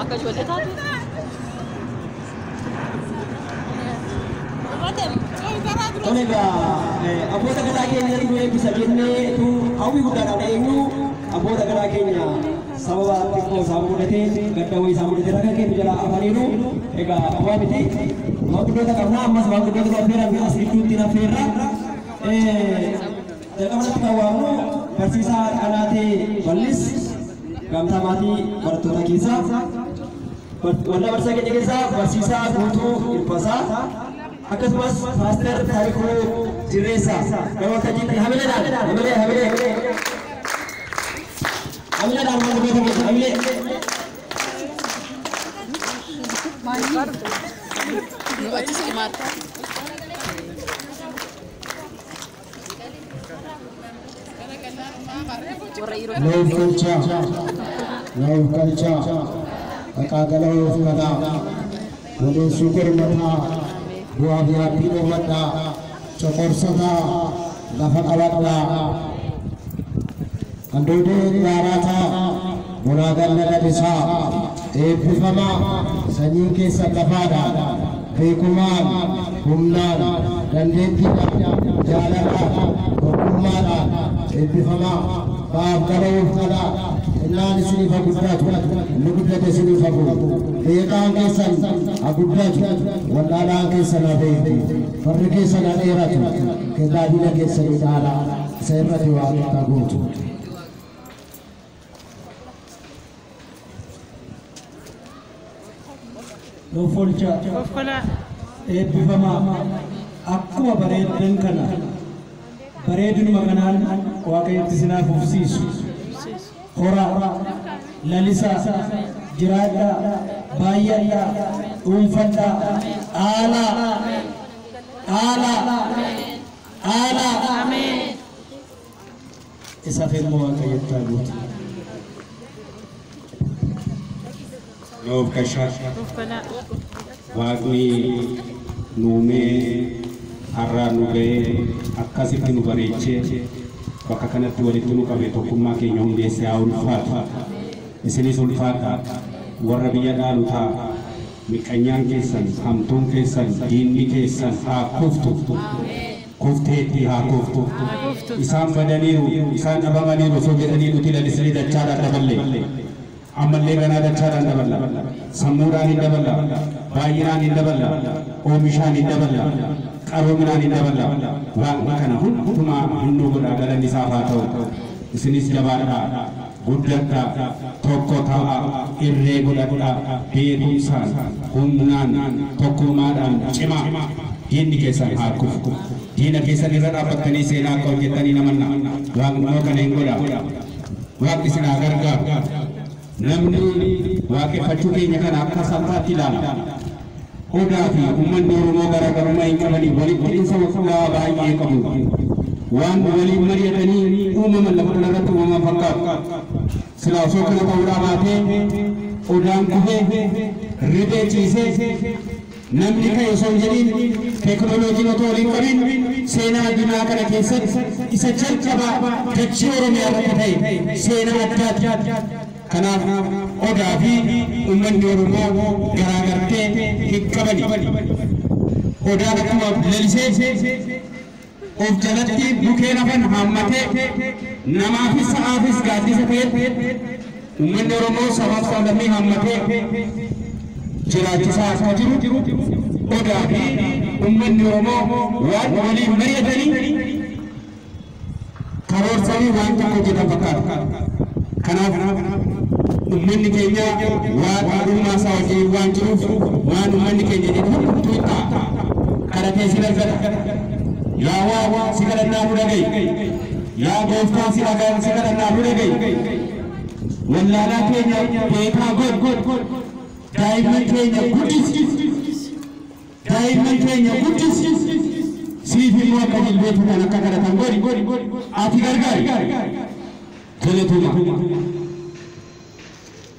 Akka ijoollee taatu. Tole egaa, abboota gadaa keenya nu eebbisa jenneetu hawwii guddaadhaan eenyu abboota gadaa keenya sababa xiqqoo isaa mudateen, gadda wayii isaa mudateen akka keenya jalaa afaniiru. Egaa waa miti, maanguddoota qabna, ammas maanguddoota affeeran as gidduutti affeerra. Jalqabatti kan waamnu barsiisaa Qanaatee Bal'is, gamtaa maatii barattoota keessaa, waldaa barsiisaa keenya keessaa barsiisaa Guutuu Hirbasaa, akkasumas Paaster Taarikuu Jirreessaa gara waltajjiitti hamileedhaan, hamilee, hamilee, hamileedhaan, maanguddoota keenya hamilee. Nu achi simaata. Warra yeroo Nuuf galchaa, nuuf galchaa, maqaa gala of galaa, waleessuu kormataa, bu'aa fi haphii dhoowwadhaa, coqorsataa, lafa qabadhaa, handoodee gaaraataa, bonaa ganna lalisaa, eebbifamaa, sanyiin keessan lafaadha, beekumaan, humnaan, dandeettiidhaan, jaalalaan, tokkummaadhaan, eebbifamaa, baaf gala of galaa, xinnaan isiniif haa guddatu, inni guddate isiniif haa bu'u, beekaan keessan haa guddatu, wallaalaan keessan haa beeku, farri keessan haa dheeratu, kellaa diina keessanii dhaalaa, isa irratti waaqetta gootu. Nuuf oolchaa, eebbifamaa, akkuma bareeddan kana bareedinuma kanaan Waaqayyotti isinaaf ufsiisu. Horaa, lalisaa, jiraadhaa, baay'adhaa, dhuunfadhaa, dhaalaa, dhaalaa, dhaalaa. Isaaf immoo Waaqayyotti haa guutu. Nuuf gashaa, Waaqni nuumee har'aa nu ga'ee, akkasitti nu bareechee, bakka kanatti walitti nu qabe, tokkummaa keenya hundeessee haa ulfaatu. Isinis ulfaadha. Warra biyya dhaalu ta'a. Miqqanyaan keessan, hamtuun keessan, diinni keessan haa kuftu. Kufteetti haa kuftu. Isaan badaniiru, isaan dhabamaniiru osoo jedhanii nuti lalisnee dachaadhaan daballe. Ammallee ganaa dachaadhaan daballa. Sammuudhaan hin daballa. Baay'inaan hin daballa. Oomishaan hin daballa. Qaroominaan hin daballa. Waan kana hundumaa hin nu godha, galanni isaaf haa ta'u. Isinis jabaadhaa. Guddadhaa. Tokko ta'a. Irree godhadhaa. Beekumsaan, humnaan, tokkummaadhaan cimaa. Diinni keessan haa kufu. Diina keessan irra dhaabbattanii seenaa akka hojjettanii namanna. Waaqni immoo kana hin godha. Waaqni isin haa gargaaru. Namni waaqeffachuu keenya kana akka salphaatti ilaala. Odaa fi uummanni Oromoo garaagarummaa hin qabanii, walitti hidhinsa waggaa baay'ee qabu. Waan waliin mari'atanii uumaman, lafa kanarratti uumaman fakkaatu. Silaa osoo kana ta'uudhaa baatee, odaan kufee ribee ciisee namni ka'e osoo hin jedhiin, teekinooloojiin otoo waliin qabin, seenaa addunyaa kana keessatti isa jalqabaa dachee Oromiyaa irratti ta'e seenaa addaati. Kanaaf odaa fi uummanni Oromoo garaagartee hin qabani. Odaan akkuma lalisee of jalatti mukkeen hafan haammatee namaafis sa'aafis gaaddisa ta'e, uummanni Oromoo sabaaf sablammii haammatee jiraachisaa akka jiru, odaa fi uummanni Oromoo waan waliin mari'atanii karoorsanii waan tokko hojjetan fakkaata. Kanaaf uummanni keenya Waaqa uumaa isaa wajjin waan jiruuf, waan uummanni keenya jedhu hundumtuu hin ta'a. Kadhatee si argata. Yaa Waaqa, si kadhannaa nu dhaga'i. Yaa Gooftaa, si dhagaa, si kadhannaa nu dhaga'i. Wallaalaa keenya beekaa godhi. Daa'imman keenya guddisi. Daa'imman keenya guddisi. Siif immoo akka jilbeeffatan, akka kadhatan godhi. Ati gargaari. Galatuma.